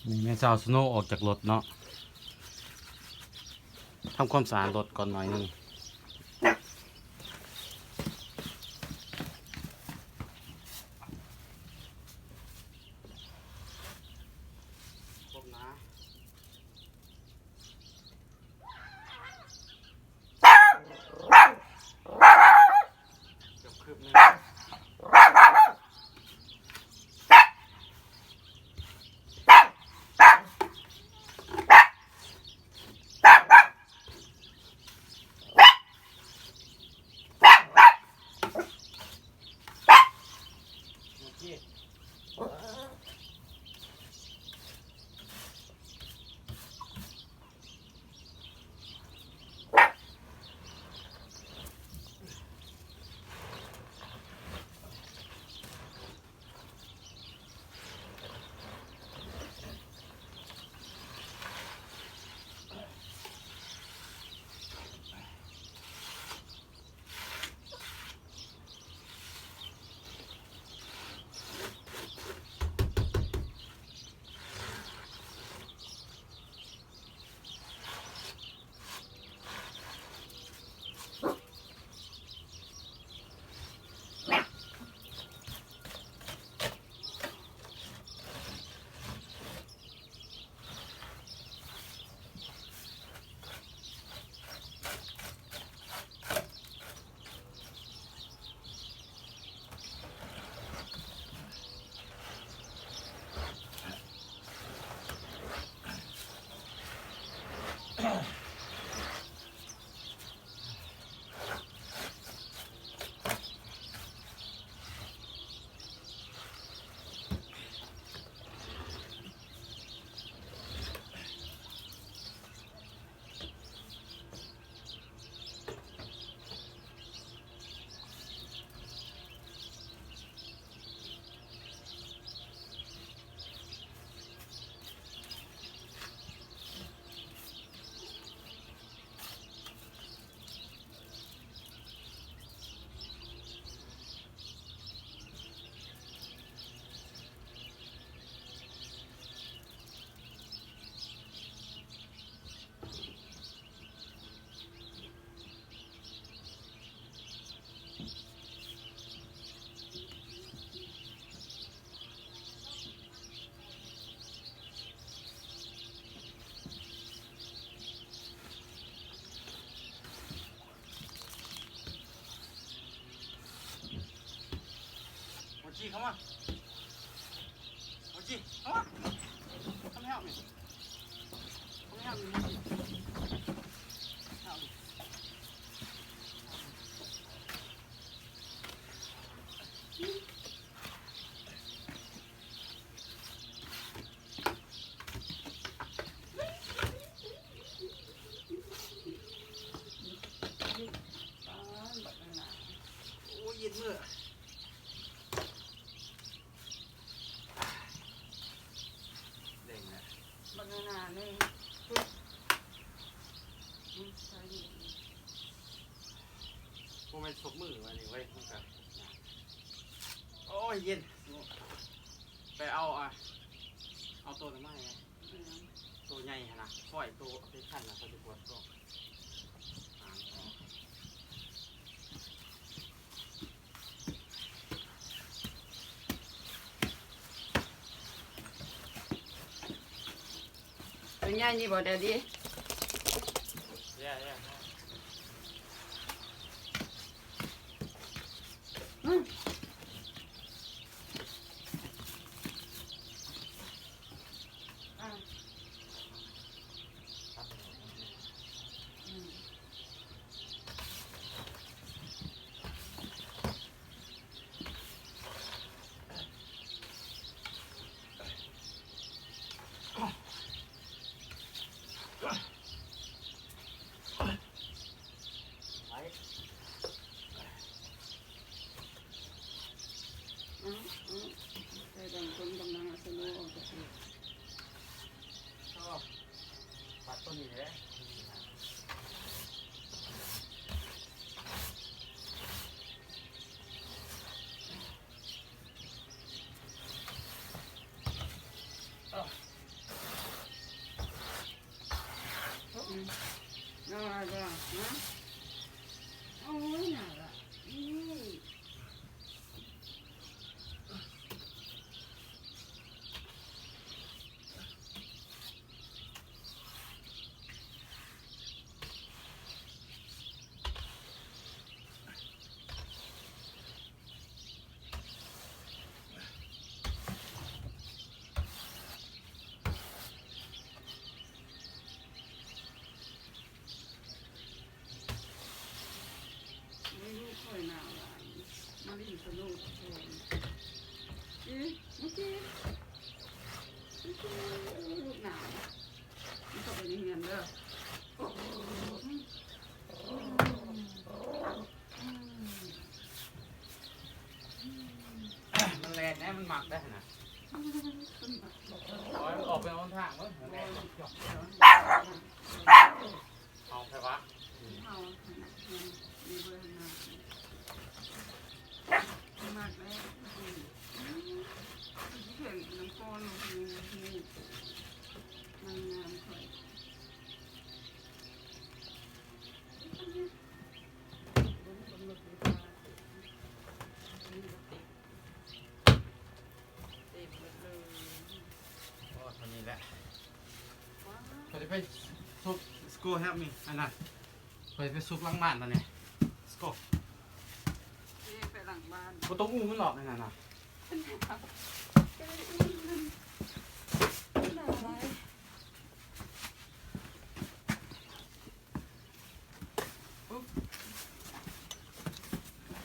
ນີ້ແມ່ສາວສະໂນອອກຈາກລົດເນາະ ທຳຄວາມສະອາດລົດກ່ອນໜ້ອຍໜຶ່ງ. โมจิ เข้ามา โมจิ เข้ามา Come help me. Come help me, Moji. Help me. ໂອ້ຍ ເຢັນເມື່ອຍ ເດ້ງແລ້ວ ບັກໜາໆ ໜຶ່ງ ອືມ ໃສ່ນີ້ ບໍ່ແມ່ນສົບມືວ່ານີ້ເວີຍ ມັນກະ ໂອ້ຍ ເຢັນ ໄປເອົາ ອ່າ ເອົາໂຕນັ້ນມາໃຫ້ແດ່ ໂຕໃຫຍ່ຫັ້ນນະ ຊອຍໂຕເປັນຂັ້ນນະ ເຂົາຈະປວດທ້ອງ ຫາງອອກ. ຕົວໃຫຍ່ນີ້ບໍ່ ແດດດີ້? Yeah, yeah. ອືມ ອ່າ ອືມ. ມັນແລ່ນແດ່ ມັນມັກໄດ໋ຫັ້ນນະ. ເອົາໃຫ້ມັນອອກໄປຫົນທາງເບິ່ງ ມັນແລ່ນ. ເຮົາໃສ່ວະ ເຮົາ ມັກແລ້ວ ອືມ ເຫັນນ້ຳກ້ອນ ມັນງາມ ຂ້ອຍ ເຕັມໝົດເລີຍ ໂອ້ ເທົ່ານີ້ແຫຼະ ຂ້ອຍໄປຊຸກ Let's go help me ອັນນັ້ນ ຂ້ອຍໄປຊຸກຫຼັງບ້ານຕອນນີ້ Let's go ເອີ ໄປຫຼັງບ້ານ ບໍ່ຕ້ອງອຸ້ມມັນດອກ ອັນນັ້ນນະ ໜາວຫຼາຍ.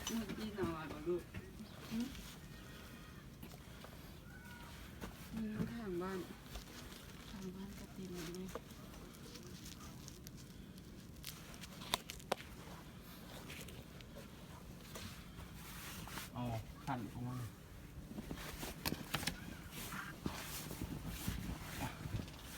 ມື້ກີ້ໜາວຫຼາຍບໍ່ລູກ? ຫື? ຢູ່ທາງບ້ານ ທາງບ້ານກໍເຕັມເລີຍ ເອົາຂັນອອກມາ.